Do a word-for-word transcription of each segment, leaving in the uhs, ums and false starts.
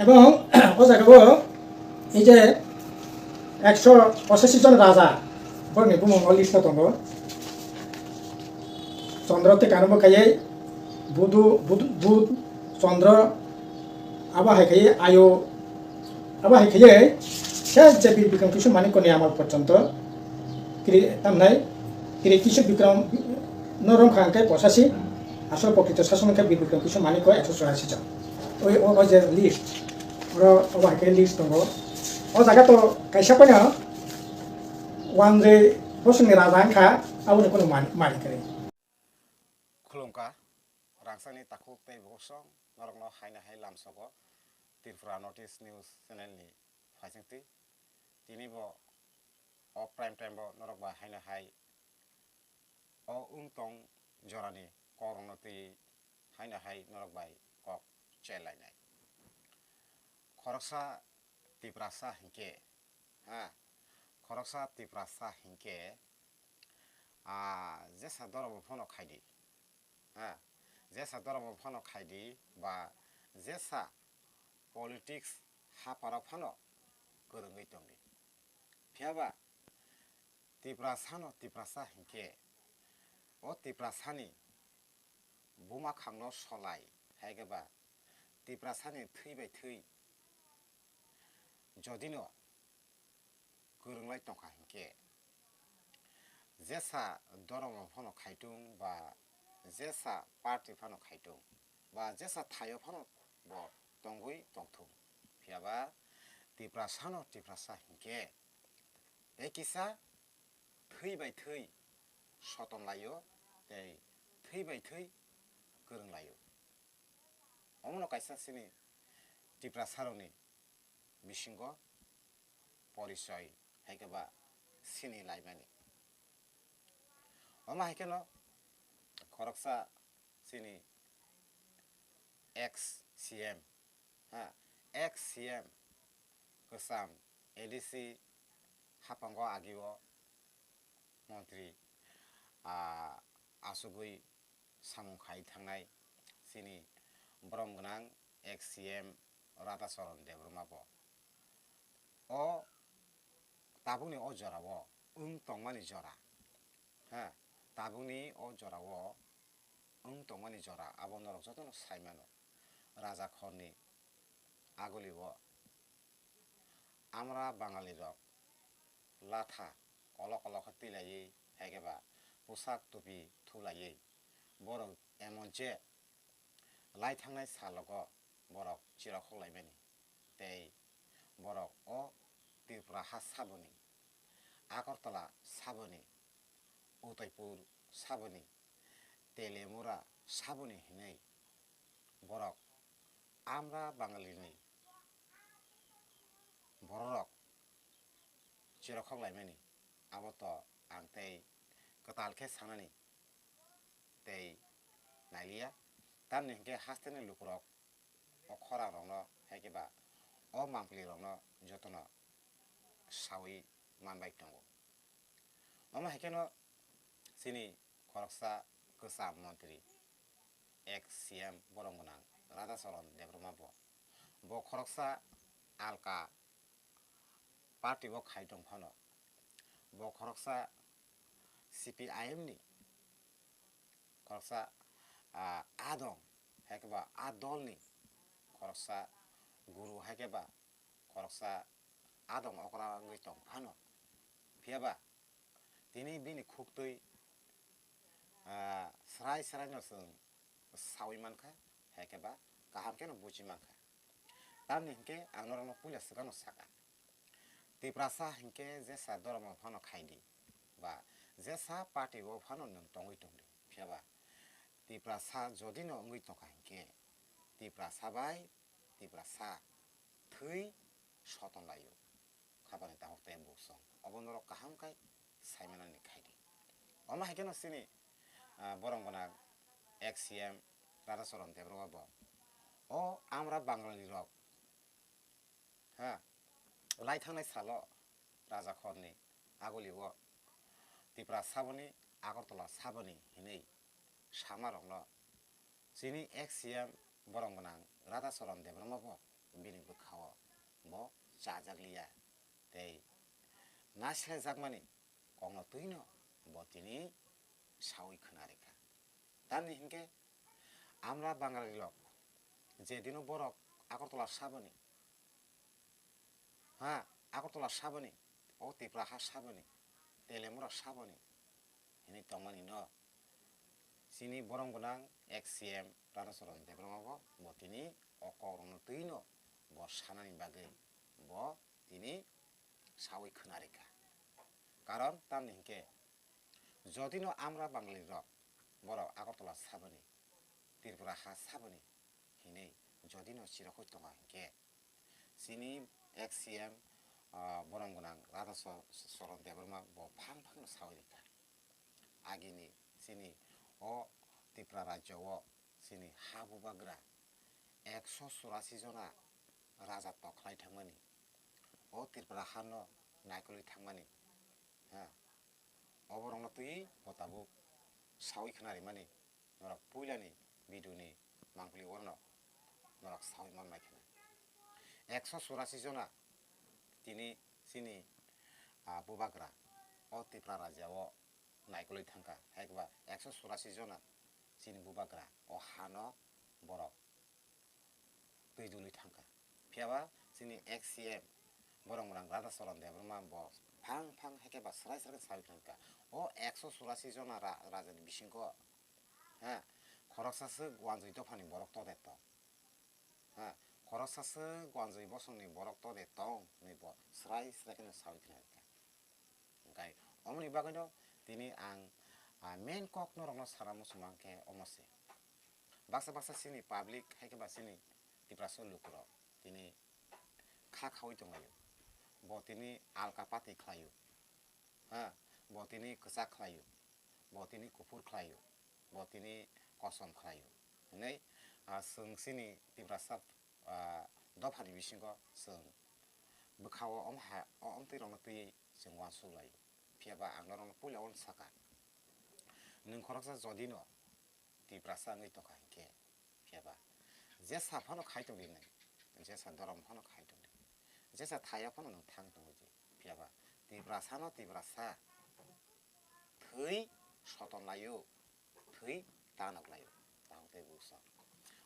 Ebong o jaga o ei je ekso pochashi jon raja borokni bumung o list o tongo. Chandra tei Kanu bo khaiye Budu, Budu, Bud, Chandra, abo hai khaiye Ayo, abo hai khaiye se je Bir Bikram Kishore Manikya ni amal porjonto kiri tamnai kiri Kishore Bikram no romkha hwnkhe pochashi, asol prokrito sason hwnkhe Bir Bikram Kishore Manikya ekso churashi jon. Oi o o je list, oro obo hai khe list tongo. O jaga to kaisa pono wanjwi bosongni raja wngkha, aboni kono mani mani kwrwi. Khulumkha, rangchakni takhuk tei bosong norokno haino hai lamsogo Tripura Notice News channel ni phaisingtwi. Tini bo o prime time bo norok bai haino hai o wng tong jorani kokrokno twi haino hai norok bai kok chelainai. Khoroksa Tiprasa hinkhe, ha, khoroksa Tiprasa hinkhe, ah, jesa doromo phano khaidi, ha, jesa doromo phano khaidi ba jesa politics hapharo phano kwrwngwi tongdi. Phiyaba Tiprasano Tiprasa hinkhe o Tiprasani buma khangno solai, hai khe ba Tiprasani thwi bai thwi jodino kwrwnglai tongkha hinkhe, jesa doromo phano khaitung ba jesa party phano khaitung ba jesa thaio phano bo tongwi tongthung, phiyaba Tiprasano Tiprasa hinkhe tei kisa thwi bai thwi soton laio tei thwi bai thwi kwrwng laio. Omono kaisa chini Tiprasarokni bisingo porichoi hai khe ba sini laimani. Omo hai kheno khoroksa chini ex C M, ha, ex C M kwcham A D C haphango agio montri, ah, achugwi samung khai thangnai chini borom gwnang ex C M Radhacharan Debbarma bo. O tabukni o jorao wng tongmani jora, ha, tabukni o jorao wng tongmani jora abo norok jotono sai mano. Raja khorni agulio amra Bangalirok latha kolok kolok khe twilaiwi, hai khe ba pusak tupi thulaiwi borok emon je lai thangnai salogo borok chirakhok laimani tei borok o Tripura ha saboni, Agartala saboni, Udaipur saboni, Telemura saboni hinwi borok amra Bangalini bororok chirakhok laimani, abo to ang tei kwtal khe sanani tei nailiya. Tamni hinkhe hasteni lukurok o khorangrokno hai khe ba o mangpilirokno jotono saui manbai tongo. Omo hai kheno chini khoroksa kwcham montri, ex C M borom gwnang Radhacharan Debbarma bo. Bo khoroksa alka party o khai tong phano, bo khoroksa C P I M ni khoroksa, ah, adong, hai khe ba a dolni khoroksa guru, hai khe ba khoroksa adong okra wngwi tong phano, phiya ba tini bini khuktwi, ah, srai srai no chwng saui mankha, hai khe ba kaham khe no buchi mankha. Tamni hinkhe ang norokno puila swkang no saka, Tiprasa hinkhe jesa doromo phano khaidi ba jesa party o phano nwng tongwi tongdi, phiya ba Tiprasa jodi no wngwi tongkha hinkhe Tiprasa bai Tiprasa thwi soton laio. Khapani tahuk tei buksong. Obo norok kaham khe saimanani khaidi. Omo hai kheno chini, ah, borom gwnang ex C M Radhacharan Debbarma bo. O amra Bangalirok, ha, lai thangnai salo Rajakhorni agulio Tipra saboni, Agartala saboni hinwi samarokno chini ex C M borom gwnang Radhacharan Debbarma bo bini bwkhao bo chajakliya tei naislejakmani kokno twino bo tini saui khwna rikha. Tamni hinkhe amra Bangali rok je dino borok Agartala saboni, ha, Agartala saboni, o Tipra ha saboni, Telemura saboni hinwi tongmani no chini borom gwnang ex C M Radhacharan Debbarma bo, bo tini o kokrokno twino bo sanani bagwi bo tini saui khwna rikha. Karon tamni hinkhe jodino amra Bangali rok borok Agartala saboni, Tripura ha saboni hinwi jodino chirokhui tongo hinkhe chini ex C M, ah, borom gwnang Radha Sor-, Soron Debbarma bo phang phangno saui rikha. Agini chini o Tripura rajyo o chini ha bubagra ekso churasi jona raja tok khlai thangmani, o Tripura hano naikolwi thangmani, ha, oborokno twi bo tabuk saui khwna rimani norok puilani video ni mangpili orono norok saui man mai khwna. Ekso churasi jona tini chini, ah, bubagra o Tripura rajya o naikolwi thangkha, hai khe ba ekso churasi jona chini bubagra o hano borok twi dului thangkha. Phiya ba chini ex C M borom gwnang Radha Charan Debbarma bo phang phang hai khe ba swrai swrai khe saui thangkha. O ekso churasi jona ra-, raja ni bisingo, ha, khoroksa swk wanjwi dophani borok to de tong. Ha, khoroksa swk wanjwi bosongni borok to de tong hinwi bo swrai swrai kheno saui thangkha. Hwnkhe omoni bagwino tini ang, ah, main kok norokno sana muchung mankhe omo se. Baksa baksa chini public hai khe ba chini Tiprasa lukurok tini kha khaui tonglaio. Bo tini alka pati khlaio. Ha, bo tini kwchak khlaio. Bo tini kuphur khlaio. Bo tini kosom khlaio. Hinwi, ah, chwng chini Tiprasa ah, dophani bisingo chwng bwkhao om ha, o omtwi rokno twiwi chwng uansuk laio. Phiya ba ang norokno puila o sakha, nwng khoroksa jodino Tiprasa wngwi tongkha hinkhe, phiya ba jesa phano khai tongdi nwng, jesa dorom phano khai tongdi, jesa thaio phano nwng thang tongdi, phiya ba Tiprasano Tiprasa thwi soton laio, thwi tanok laio, tamo tei busa.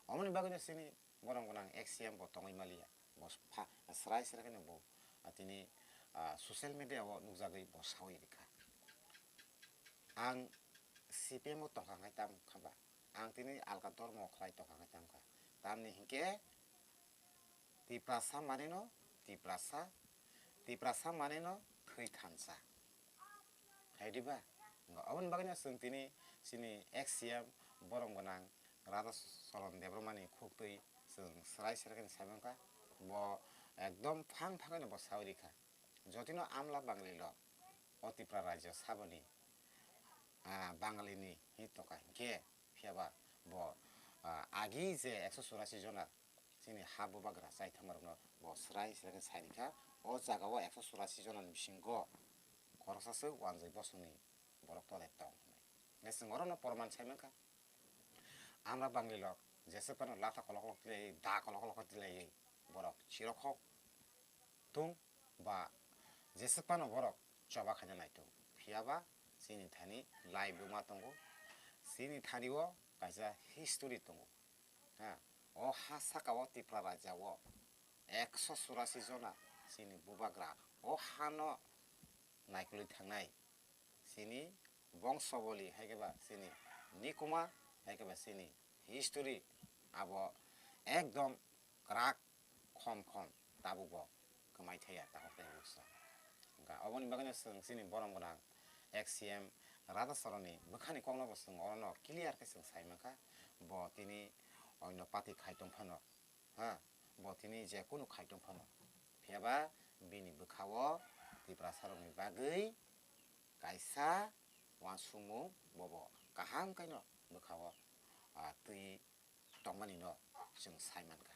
Omoni bagwino chini borom gwnang ex C M bo tongwi maliya, bo pha-, swrai swrai kheno bo, ah, tini, ah, social media o nukjagwi bo saui rikha. Ang C P M o tongkha khe tamo kha ba, ang tini alka dormo khlai tongkha khe tamo kha. Tamni hinkhe Tiprasa maneno Tiprasa, Tiprasa maneno thwi thansa. Hai di ba? Aboni bagwino chwng tini chini ex C M borom gwnang Radha Charan Debbarmani khuktwi chwng swrai swrai khe sai mankha. Bo ekdom phang phang khe bo saui rikha. Jotino amla Bangali rok o Tipra rajyo saboni, ah, Bangali ni hi toka hinkhe, phiya ba bo, ah, agi je ekso churasi jona chini ha bubagra chai thangmarokno bo swrai swrai khe sai rikha. O jagao ekso churasi jonani bisingo khoroksa se wanjwi bosongni borok todai tong hinwi. Hwnkhe chwng orono porman sai mankha. Amra Bangali rok jeswk phano latha kolok kolok tilaiwi, da kolok kolok tilaiwi borok chirokhok tung ba jeswk phano borok choba khaina naitung. Phiya ba chini thani live wngma tongo, chini thani o kaisa history tongo. Ha, o ha saka o Tipra raja o ekso churasi jona chini bubagra o hano naikolwi thangnai. Chini bongsowoli hai khe ba chini nikuma hai khe ba chini history abo ekdom kwrak khom khom tabuk bo kwmai thaya tahok tei bwsa. Hwnkha oboni bagwino chwng chini borom gwnang ex C M Radha Charan ni bwkhani kokno bo chwng orono clear khe chwng sai mankha, bo tini oino party khai tong phano, ha, bo tini je kunu khai tong phano, phiya ba bini bwkha o Tiprasa rokni bagwi kaisa uansukmung bobo kaham khe no bwkha o, ah, twi tongmani no chwng sai mankha.